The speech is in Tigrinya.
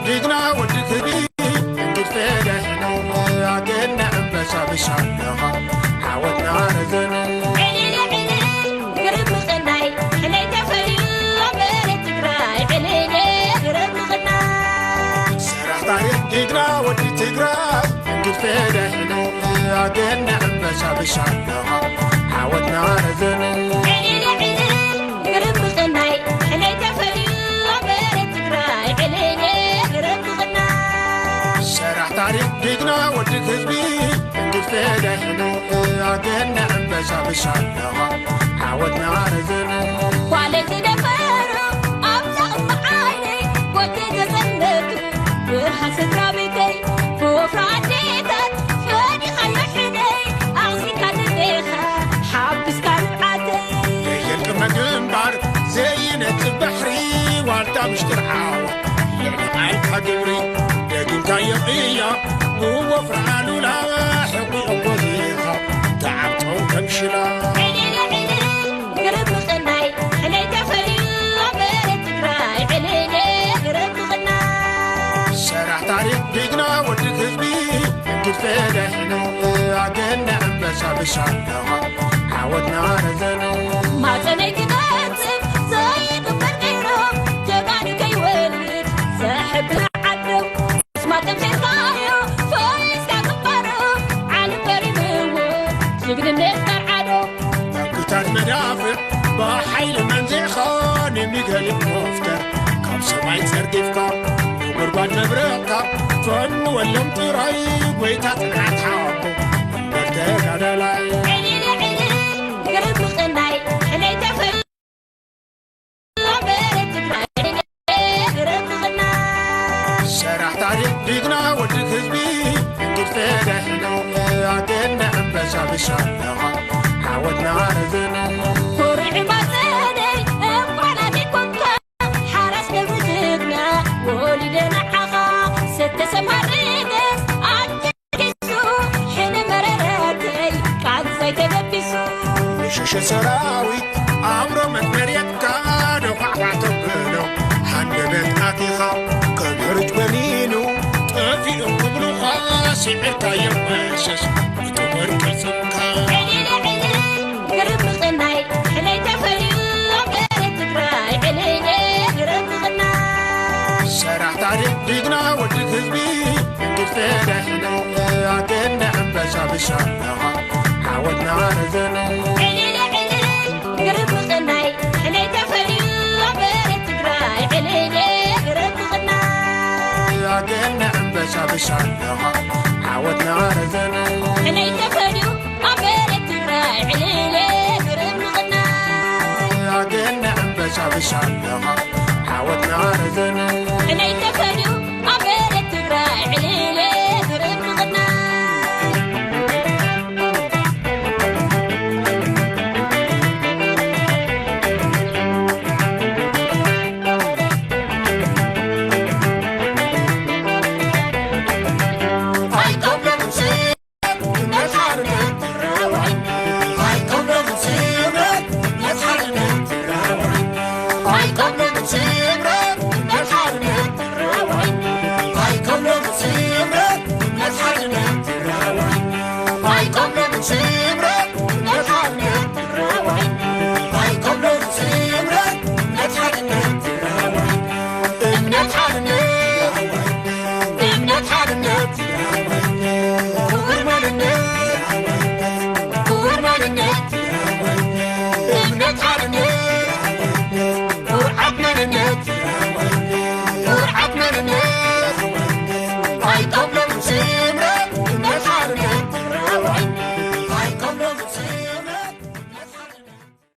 ጅግና ወዲ ክቢ እንግድ ፈደሕነ ኣገነ ዕንበሳ ብሻለኻ ዓወትና ረዘነ። ዕልል ዕልል ግርም ምቕናይ ሕነይ ተፈልዩ ኣብ መሬት ትግራይ ዕልል ግርም ምቕናይ። ሰራሕ ታሪኽ ጅግና ወዲ ትግራይ እንግድ ፈደሕነ ኣገነ ዕንበሳ ብሻለኻ ዓወትና ረዘነ። ዕልል ዕልል ግርም ምቕናይ ሕነይ ተፈልዩ ኣብ መሬት ትግራይ ዕልል ግርም ምቕናይ። ሰራሕ ታሪኽ ጅግና ወዲ ህዝቢ እንግድ ፈደሕነ ኣገነ ዕንበሳ ብሻለኻ ዓወትና ረዘነ። ጓለይ ዝደፈሩ ኣብዛ እምባ ዓይነይ ወደይ ዘጸነቱ ብርሃን ስድራ ቤተይ ብወፍሪ ኣዴታት ፈዲኻዮ ሕደይ ኣቕሲንካ ንዴኻ ሓቢስካ ንብዓተይ። የየልቅመ ግንባር ዘይነጽብ ባሕሪ ዋልታ ምሽጥር ዓወት ልዕሊ ቃልካ ግብሪ ደጊምካዮ ቅያ ብወፍሪ ኣሉላ ሕቑ እኮ ዜኻ ተዓብጦም ከም ሽላ። ዕልል ዕልል ግርም ምቕናይ ሕነይ ተፈልዩ ኣብ መሬት ትግራይ ዕልል ግርም ምቕናይ። ሰራሕ ታሪኽ ጅግና ወዲ ህዝቢ እንግድ ፈደሕነ ኣገነ ዕንበሳ ብሻለኻ ዓወትና ረዘነ። ማፀነይ ክነፅብ ዘይግበር ጌሮ ጀጋኑ ከይወልድ ዘሕብር ዓዶ ስማ ተምሴርካዮ ፈሪስካ ግንባሮ ዓለም ከሪምዎ ጅግንነት መርዓዶ። ታንክታት መዳፍዕ ብሓይሊ መንዚዕኻ ንሚገሊ ኮፍተር ካብ ሰማይ ጸርጊፍካ ነጎድጓድ መብረቕካ ፈንወሎም ጥራይ ጎይታ ጽንዓት ሓቦ እምበር ተጋዳላይ። ዕልል ዕልል ግርም ምቕናይ ሕነይ ተፈ ሰራሕ ታሪኽ ጅግና ወዲ ህዝቢ እንግድ ፈደሕነ ኣገነ ዕንበሳ ብሻለኻ ዓወትና ረዘነ። ኩርዒ ማፀነይ እምባና ዘይኮንካ ሓራስ ነብሪ ጅግና ወሊደ ንዓኻ ሰተ ሰማርገስ ኣንጀ ኪሱ ሕነ መረረተይ ቃንዛይ ተበቢሱ። ንሸሸ ሰራዊት ኣምሮ መትመርየትካ ደዃዕኳዕ ተብሎ ሃንደበት ኣቲኻ ከም ሕሩጭ በኒኑ ጠፊኡ ክብሉኻ ስዒርካዮ መሸሽ ብጥሙር ቅልጽምካ። ዕልል ዕልል ግርም ምቕናይ ሕነይ ተፈልዩ ኣብ መሬት ትግራይ ዕልል ግርም ምቕናይ። ሰራሕ ታሪኽ ጅግና ወዲ ህዝቢ እንግድ ፈደሕነ ኣገነ ዕንበሳ ብሻለኻ ዓወትና ረዘነ። ዕልል ዕልል ግርም ምቕናይ ሕነይ ተፈልዩ ኣብ መሬት ትግራይ ዕልል ግርም ምቕናይ። ኣገነ ዕንበሳ ብሻለኻ ዓወትና ረዘነ። ሕነይ ተፈልዩ ኣብ መሬት ትግራይ ዕልል ግርም ምቕናይ። ኣገነ ዕንበሳ ብሻለኻ ዓወትና ረዘነ። ሕነይ ተፈልዩ ኣብ መሬት ትግራይ ዕልል ግርም ምቕናይ።